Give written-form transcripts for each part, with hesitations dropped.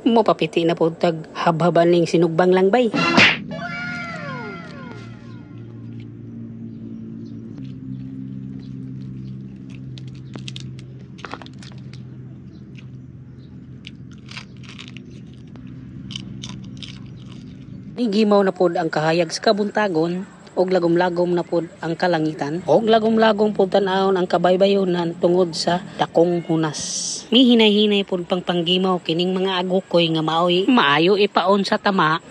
Mopapiti na pod tag habhaban ning sinugbang langbay. Gimaw na pod ang kahayag sa kabuntagon og lagom-lagom na pod ang kalangitan og lagom-lagom pod tan-awon ang kabaybayonan tungod sa dakong hunas. Mihinay-hinay pod pang panggimaw kining mga agukoy nga maoy maayo ipaon sa tama.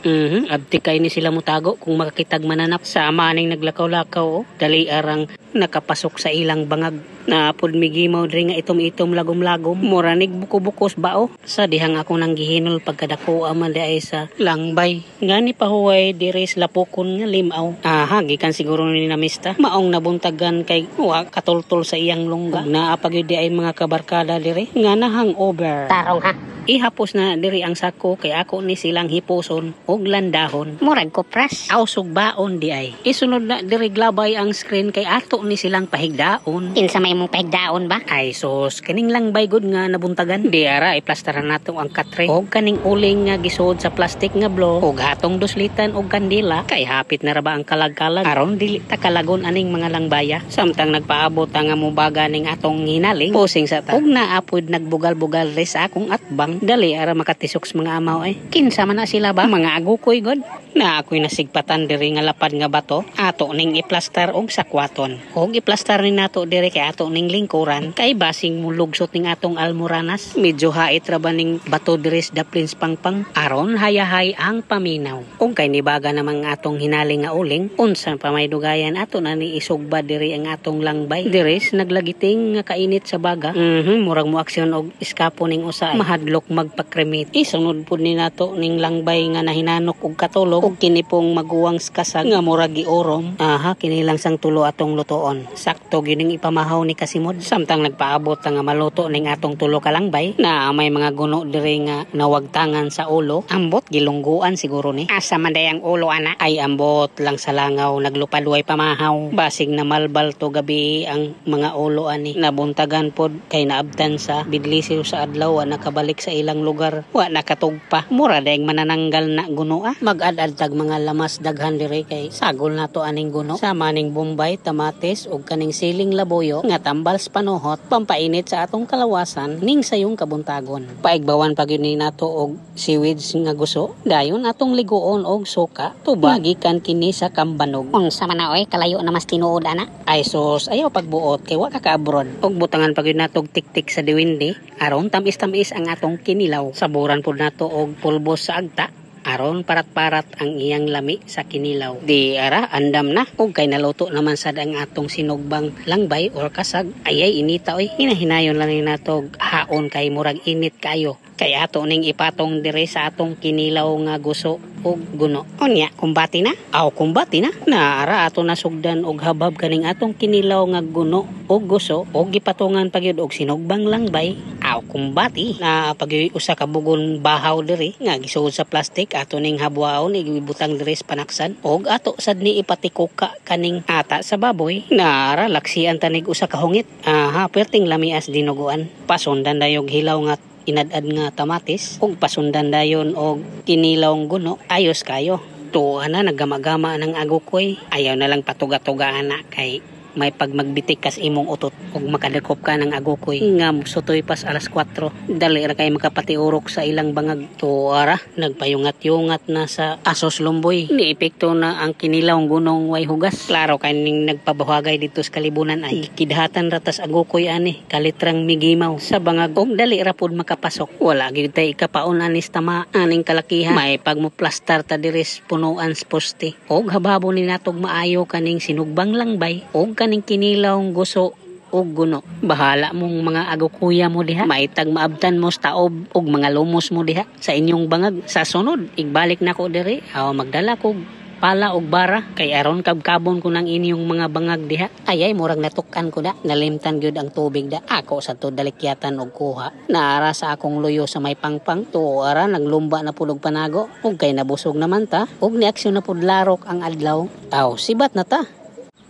Abti kay ni sila mutago kung makakitag mananap sa amaning naglakaw-lakaw oh. Dali arang nakapasok sa ilang bangag. Na pod migimaw diri nga itom-itom lagom-lagom mura nig buko-bukos bao sa dihang ako nang gihinol pagkadako man di ay sa langbay nga ni pahuway diri sa lapokon nga limaw. Aha, gikan siguro ni namista maong nabuntagan kay wa katultol sa iyang lungga. Naa pa gyud di ay mga kabarkada diri nga nahang over. Tarong ha. Ihapos na diri ang sako kay ako ni silang hiposon og landahon. Murag kupras. Aw sugbaon di ay. Isunod na diri glabay ang screen kay ato ni silang pahigdaon. Kinsa may imong pahigdaon ba? Ay sos, kining langbay gud nga nabuntagan. Di ara iplastaran nato ang katre og kaning uling nga gisuod sa plastic nga blo og hatong duslitan og kandila kay hapit na ra ba ang kalag-kalag aron dili ta kalagon aning mga langbaya. Samtang nagpaabot nga mubaga ning atong hinaling, posing sa ta. Og naapod nagbugal-bugal res akong atbang. Dali ara makatisok sa mga amaw ay. Kinsa man na sila ba? Mga agukoy god. Na ako'y nasigpatan diri nga lapad nga bato. Ato ning iplastar og sakwaton. Og iplastar ni nato diri kay ato ning lingkuran kay basing mulugsot ning atong almoranas. Medyo hait ra ba ning bato diri sa daplins pangpang aron hayahay ang paminaw. Kung kay nibaga namang atong hinaling nga uling, unsa pa may dugayan ato na ni isugba diri ang atong langbay. Diri naglagiting nga kainit sa baga. Murag mo aksyon og iskapo ning usa ay. Mahadlok magpakremit. Isunod pud ni nato ning langbay nga nahinanok og katulog og kini pong maguwang kasag nga murag giorom. Aha, kini lang sang tulo atong lutoon. Sakto gining ipamahaw ni Kasimod. Samtang nagpaabot nga maluto ning atong tulo ka langbay na may mga guno diri nga nawagtangan sa ulo. Ambot gilungguan siguro ni. Asa man day ang ulo ana? Ay ambot lang sa langaw naglupadway pamahaw. Basig na malbal to gabi ang mga ulo ani. Nabuntagan pod kay naabtan sa bidlisiw sa adlaw nakabalik sa ilang lugar. Wa nakatugpa. Mura dayeng manananggal na guno ah. Mag-ad-ad tag mga lamas daghan diri kay sagol nato aning guno. Sama ning bombay, tamatis ug kaning siling labuyo nga tambal sa panuhot pampainit sa atong kalawasan ning sayong kabuntagon. Paigbawan pa gyud ni nato og seaweeds nga guso. Dayon atong liguon og suka. Tuba gikan kini sa kambanog. Unsa man na oy kalayo na mas tinuod ana. Ay sos, ayaw pagbuot kay wa ka ka-abroad. Og butangan pa gyud nato og tiktik sa diwindi aron tamis-tamis ang atong kinilaw. Saburan pud nato og pulbos sa agta aron parat-parat ang iyang lami sa kinilaw. Di ara andam na og kay naluto naman sad ang atong sinugbang langbay or kasag. Ayay inita oy, hinahinayon lang ni nato og haon kay murag init kayo. Kay ato ning ipatong dire sa atong kinilaw nga guso og guno. Unya, kumbati na? Aw, kumbati na. Naara ato nasugdan og habhab kaning atong kinilaw nga guno og guso og gipatungan pagyud og sinugbang langbay. Aw, kumbati. Na pagyud usa ka bugon bahaw diri nga gisuod sa plastic ato ning habwaon igibutang diri sa panaksan og ato sad ni ipatikuka kaning ata sa baboy. Naara laksian tanig usa ka hungit. Aha, perting lamias dinuguan. Pasundan dayog hilaw nga inad-ad nga tamatis ug pasundan dayon og kinilawng guno. Ayos kayo. Tuwa na naggamagama ng agukoy. Ayaw na lang patuga-tugaan na kay may pagmagbitik kas imong utot ug makadakop ka ng agukoy nga sutoy pas alas 4. Dali ra kay makapatiurok sa ilang bangag. Tuwa ra nagpayungat-yungat na sa asos lumboy. Niepekto na ang kinilawng gunong way hugas. Klaro kay ning nagpabuhagay dito sa kalibunan ay kidhatan ratas agukoy ani kalitrang migimaw sa bangag ug dali ra pud makapasok. Wala gyud tay ikapaon anis tama aning kalakihan. May pagmoplastar ta diri sa punuan sa poste og hababo ni natog maayo kaning sinugbang langbay og kaning kinilawng guso og guno. Bahala mong mga agukuya mo diha. Maitag maabtan mo sa taob og mga lumos mo diha sa inyong bangag. Sa sunod, igbalik na ko diri. Aw, magdala kog pala og bara kay aron kabkabon ko nang inyong mga bangag diha. Ayay murag natukan ko da. Nalimtan gyud ang tubig da. Ako sa to dalikyatan og kuha. Naara sa akong luyo sa may pangpang. Tuo ara naglumba na pud og panago. Ug kay nabusog naman ta. Ug niaksyon na pud larok ang adlaw. Aw, sibat na ta.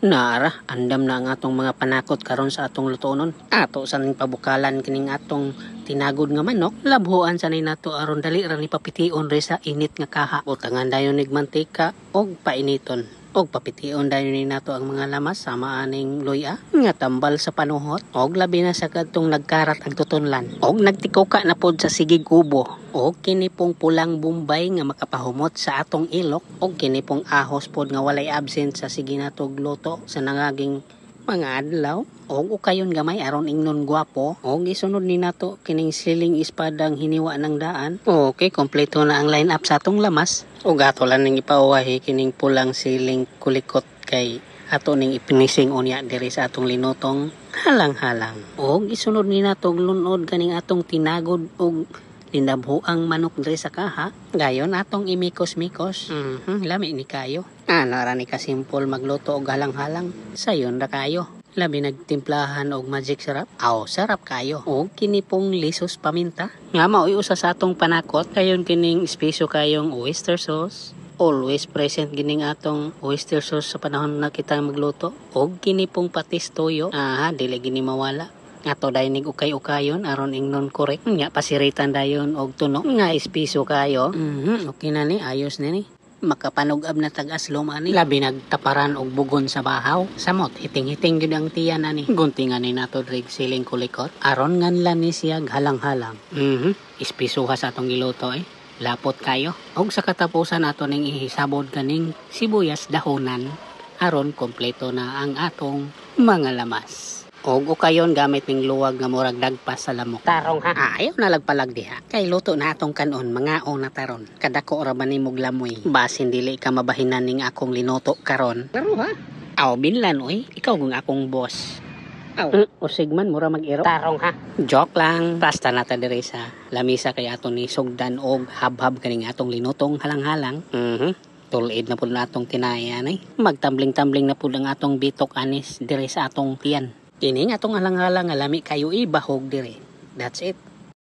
Naara, andam na ang atong mga panakot karon sa atong lutonon. Ato sa ning pabukalan kining atong Tinagod nga manok, labhuan sa ni nato aron dali ra ni papition re sa init nga kaha. Butangan dayon nig mantika og painiton. Og papition dayon ni nato ang mga lamas sama aning luya nga tambal sa panuhot og labi na sa kadtong nagkarat ang tutunlan. Og nagtikuka na pod sa sigig ubo. Og kini pong pulang bombay nga makapahumot sa atong ilok og kini pong ahos pod nga walay absent sa sige natog luto sa nangaging mga adlaw og ukayon gamay aron ingnon gwapo og isunod ni nato kining siling espadang hiniwa ng daan. Okay, kompleto na ang line up sa atong lamas ug ato lang ning ipauwahi kining pulang siling kulikot kay ato ning ipinising unya diri sa atong linutong halang-halang. Og isunod ni nato og lunod kaning atong tinagod og linabhoang manok diri sa kaha. Dayon atong imikos-mikos. Lami ni kayo. Ana ra ni kasimple magluto og halang-halang. Sayon ra kayo. Labi nagtimplahan og Magic Sarap. Aw, sarap kayo. Og kini pong lisos paminta. Nga mao'y usa sa atong panakot. Kayon kining espeso kayong oyster sauce. Always present gining atong oyster sauce sa panahon na kita magluto. Og kini pong patis toyo. Aha, dili gini mawala. Ato dayon nig ukay-ukayon aron ingnon correct. Nya pasiritan dayon og tuno nga espeso kayo. Okay na ni, ayos na ni. Makapanug-ab na tag-aslom ani. Labi nagtaparan og bugon sa bahaw. Samot, hiting-hiting gyud ang tiyan ani. Guntingan ni nato drig siling kulikot. Aron nganlan ni siya halang-halang. Espisuha sa atong giluto eh. Lapot kayo. Og sa katapusan ato ning ihisabod kaning sibuyas dahonan. Aron kompleto na ang atong mga lamas. Og ukayon gamit ning luwag nga murag dagpas sa lamok. Tarong ha. Ah, ayaw na lagpalag diha. Kay luto na atong kanon, mga na taron. Kadako ra ba nimog lamoy? Basin dili ka mabahinan ning akong linuto karon. Laro ha. Aw binlan oy, ikaw kung akong boss. Aw. Usig man mura mag-iro. Tarong ha. Joke lang. Basta na ta diri sa lamisa kay ato ni sugdan og habhab kaning atong linutong halang-halang. Tulid na pud na atong tinaya eh. Magtambling-tambling na pud ang atong bitok anis diri sa atong tiyan. Kini nga atong halang-halang nga lami kayo ibahog diri. That's it.